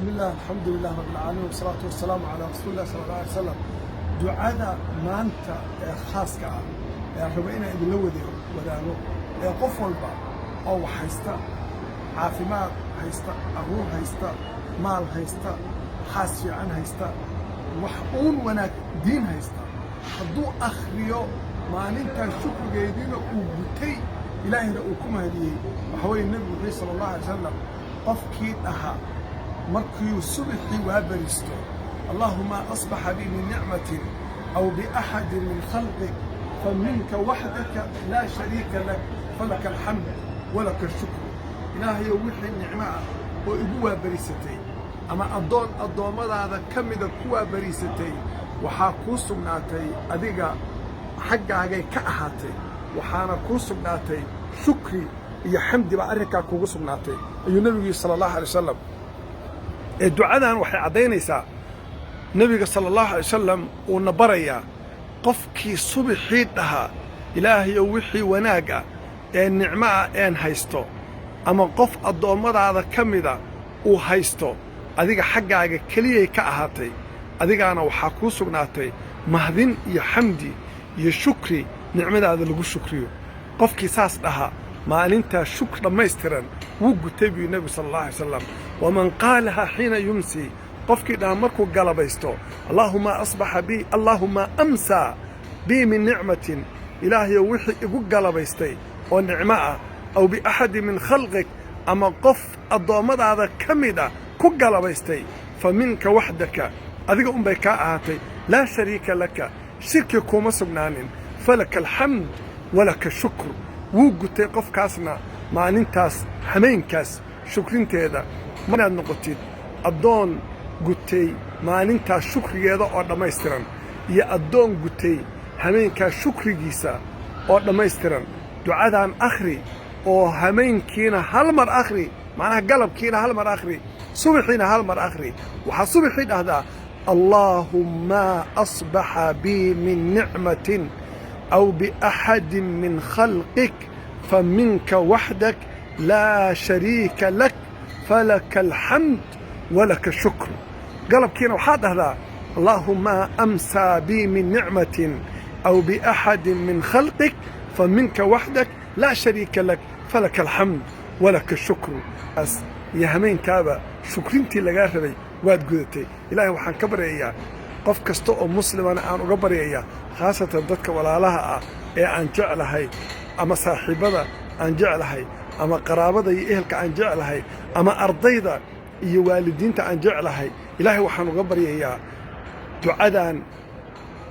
بسم الله، الحمد لله رب العالمين، والصلاة والسلام على رسول الله صلى الله عليه وسلم. Ducada maanta ee khaaska ah ee aan rabo inaan idinla wadaago ee qof walba oo wax haysta, caafimaad haysta, carruur haysta, maal haysta, xaas fiican haysta, wax uun wanaag, diin haysta, hadduu akhriyo maalintaa shukrigeediina uu gutay, Ilaahayna uu ku mahadiyey. Waxa weeye, Nebigu wuxuu sala allahu alay wasalam, qofkii dhaha markuu subaxii waa bariisto: "اللهم أصبح بي من نعمة أو بأحد من خلقك فمنك وحدك لا شريك لك فلك الحمد ولك الشكر." Ilaahayow, wixii nicmo ah oo igu waabariisatay ama addoon addoommadaada ka mida ku waabariisatay, waxaa kuu sugnaatay adiga, xaggaagay ka ahaatay, waxaana kuu sugnaatay shukri iyo xamdi baa arrinkaa kuugu sugnaatay, ayuu Nebigu yidhi sala allahu alay wasalam. Ee ducadan waxay caddaynaysaa, Nebiga sala allahu alay wasalam uuna barayaa, qofkii subaxii dhahaa: "Ilaahayow, wixii wanaag ah ee nicmo ah een haysto ama qof addoommadaada ka mida uu haysto, adiga xaggaaga keliyay ka ahaatay, adigaana waxaa kuu sugnaatay mahdin iyo xamdi iyo shukri nicmadaada lagu shukriyo." Qofkii saas dhahaa maalintaa shukr dhammaystiran wuu gutay, buu Nebigu sala allah alay wasalam. ومن قالها حين يمسي, qofkii dhaha markuu galabaysto: "اللهم أصبح بي، اللهم أمسى بي من نعمة", Ilaahayow, wixii igu galabaystay oo nicmo ah, أو بأحد من خلقك, ama qof addoommadaada ka mid ah ku galabaystay, فمنك وحدك, adiga unbay kaa ahaatay, لا شريك لك, shirki kuuma sugnaanin, فلك الحمد ولك الشكر. Wuu gutay qofkaasna maalintaas hameenkaas shukrinteeda. Inaad noqotid addoon gutay maalintaas shukrigeeda oo dhammaystiran iyo addoon gutay hameenkaas shukrigiisa oo dhammaystiran, ducadan akhri oo hameenkiina hal mar akhri, macnaha galabkiina hal mar akhri, subaxiina hal mar akhri. Waxaa subaxii dhahdaa: "اللهم أصبح بي من نعمة أو بأحد من خلقك فمنك وحدك لا شريك لك فلك الحمد ولك الشكر." Galabkiina waxaa dhahdaa: "اللهم أمسى بي من نعمة أو بأحد من خلقك فمنك وحدك لا شريك لك فلك الحمد ولك الشكر." As iyo hameenkaaba shukrintii lagaa rabay waad gudatay. Ilaahay waxaan ka baryayaa, qof kasta oo muslimana aan uga baryayaa, khaasatan dadka walaalaha ah ee aan jeclahay ama saaxiibbada aan jeclahay ama qaraabada iyo ehelka aan jeclahay ama ardayda iyo waalidiinta aan jeclahay, Ilaahay waxaan uga baryayaa ducadan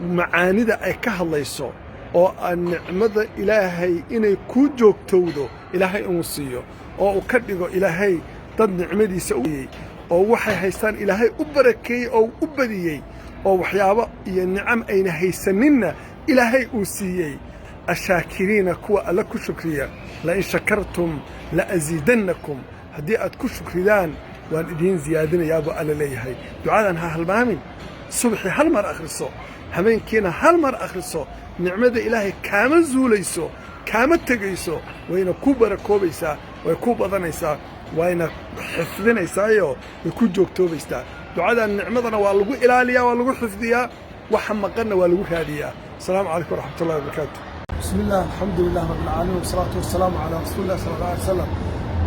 macaanida ay ka hadlayso oo aan nicmada Ilaahay inay kuu joogtowdo Ilaahay inuu siiyo oo uu ka dhigo Ilaahay dad nicmadiisa uyey oo waxay haystaan Ilaahay u barakeeyey oo u badiyey oo waxyaabo iyo nicam ayna haysaninna Ilaahay uu siiyey. الشاكرين, kuwa Alla ku shukriya, لئن شكرتم لأزيدنكم, haddii aad ku shukridaan waan idiin ziyaadinayaa, buu Alla leeyahay. Ducadan ha halmaamin. Subaxii hal mar akhriso, habeenkiina hal mar akhriso. Nicmada Ilaahay kaama zuulayso, kaama tegayso, wayna ku barakoobaysaa, way ku badanaysaa, wayna xifdinaysaayo way ku joogtoobaysaa. Ducadan nicmadana waa lagu ilaaliyaa, waa lagu xifdiyaa, waxa maqanna waa lagu raadiyaa. Asalaamu calaykum waraxmat ullahi wabarakaatu. بسم الله، الحمد لله رب العالمين، والصلاة والسلام على رسول الله صلى الله عليه وسلم.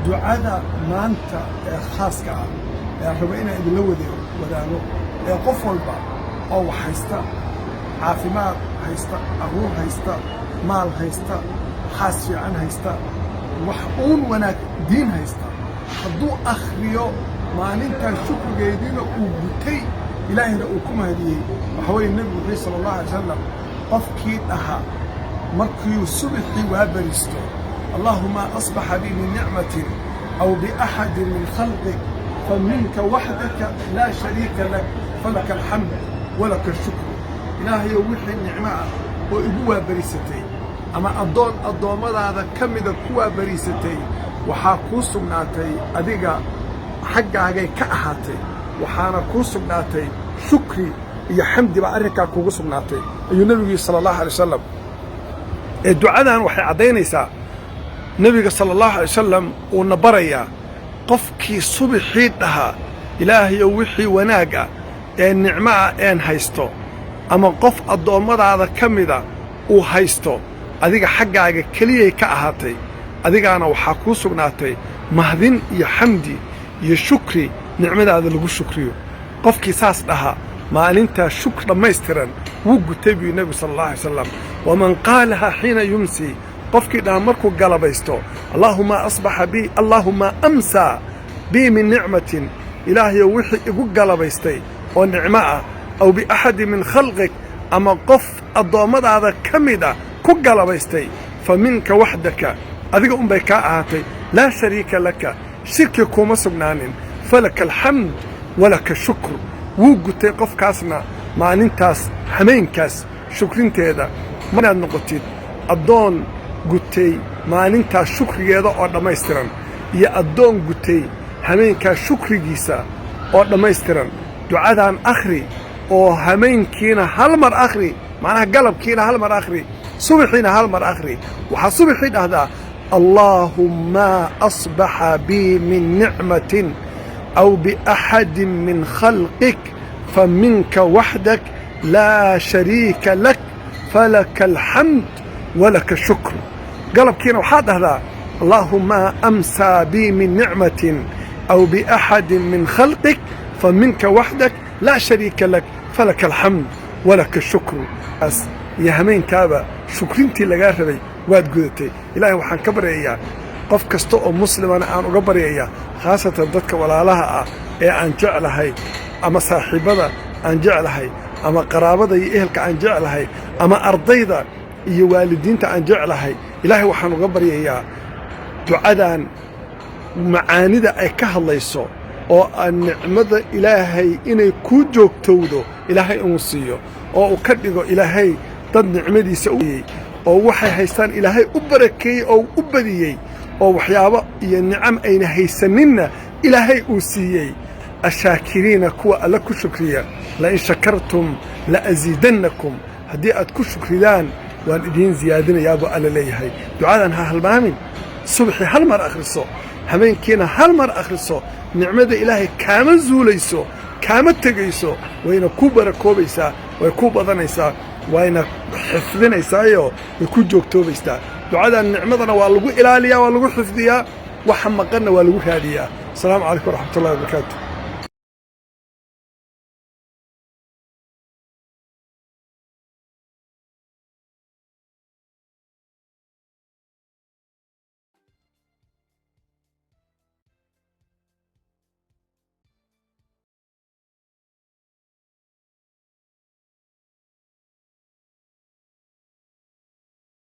Ducada maanta ee khaaska ah ee aan rabo inaan idinla wadaago ee qof walba oo wax haysta, caafimaad haysta, carruur haysta, maal haysta, xaas fiican haysta, wax uun wanaag, diin haysta, hadduu akhriyo maalintaa shukrigeediina uu gutay, Ilaahayna uu ku mahadiyey. Waxa weeye, Nebigu wuxuu sala allahu alay wasalam, qofkii dhaha markuu subaxii waa bariisto: "اللهم أصبح بي من نعمة أو بأحد من خلقك فمنك وحدك لا شريك لك فلك الحمد ولك الشكر." Ilaahayow, wixii nicmo ah oo igu waabariisatay ama addoon addoommadaada ka mida ku waabariisatay, waxaa kuu sugnaatay adiga, xaggaagay ka ahaatay, waxaana kuu sugnaatay shukri iyo xamdi baa arrinkaa kuugu sugnaatay, ayuu Nebigu yidhi sala allahu alay wasalam. Ee ducadan waxay caddaynaysaa, Nebiga sala allahu alay wasalam uuna barayaa, qofkii subaxii dhahaa Ilaahayow, wixii wanaag ah ee nicmo ah een haysto ama qof addoommadaada ka mida uu haysto, adiga xaggaaga keliyay ka ahaatay. Adigaana waxaa kuu sugnaatay mahdin iyo xamdi iyo shukri, nicmadaada lagu shukriyo. Qofkii saas dhaha maalintaa shukr dhammaystiran wuu gutay, buu nebigu sala الله عليه وسلم. ومن قالها حين يمسي, qofkii dhaha markuu galabaysto, اللهم أصبح بي, اللهم أمسى بي من نعمة, ilaahayow, wixii igu galabaystay oo nicmo ah, أو بأحد من خلقك, ama qof addoommadaada ka mid ah ku galabaystay, فمنك وحدك, adiga unbay kaa ahaatay, لا شريك لك, shirki kuuma sugnaanin, فلك الحمد ولك الشكر. Wuu gutay qofkaasna maalintaas hameenkaas shukrinteeda. Inaad noqotid addoon gutay maalintaas shukrigeeda oo dhammaystiran iyo addoon gutay hameenkaas shukrigiisa oo dhammaystiran, ducadan akhri oo hameenkiina hal mar akhri, macnaha galabkiina hal mar akhri, subaxiina hal mar akhri. Waxaa subaxii dhahdaa: اللهم أصبح بي من نعمة أو بأحد من خلقك فمنك وحدك لا شريك لك فلك الحمد ولك الشكر. Galabkiina waxaad dhahdaa: اللهم أمسى بي من نعمة أو بأحد من خلقك فمنك وحدك لا شريك لك فلك الحمد ولك الشكر. Iyo hameenkaaba shukrintii lagaa rabay waad gudatay. Ilaahay waxaan ka baryayaa, qof kasta oo muslimana aan uga baryayaa, khaasatan dadka walaalaha ah ee aan jeclahay ama saaxiibbada aan jeclahay ama qaraabada iyo ehelka aan jeclahay ama ardayda iyo waalidiinta aan jeclahay, ilaahay waxaan uga baryayaa ducadan macaanida ay ka hadlayso oo aan nicmada Ilaahay inay kuu joogtowdo Ilaahay inuu siiyo oo uu ka dhigo Ilaahay dad nicmadiisa uyey oo waxay haystaan Ilaahay u barakeeyey oo u badiyey oo waxyaabo iyo nicam ayna haysaninna Ilaahay uu siiyey. الشاكرين, kuwa Alla ku shukriya, لئن شكرتم لأزيدنكم, haddii aad ku shukridaan waan idiin siyaadinayaa, buu Alla leeyahay. Ducadan ha halmaamin. Subaxii hal mar akhriso, habeenkiina hal mar akhriso. Nicmada Ilaahay kaama zuulayso, kaama tegayso, wayna ku barakoobaysaa, way ku badanaysaa, wayna xifdinaysaayo way ku joogtoobaysaa. Ducadan nicmadana waa lagu ilaaliyaa, waa lagu xifdiyaa, waxa maqanna waa lagu raadiyaa. Asalaamu calaykum waraxmatullahi wabarakaatu.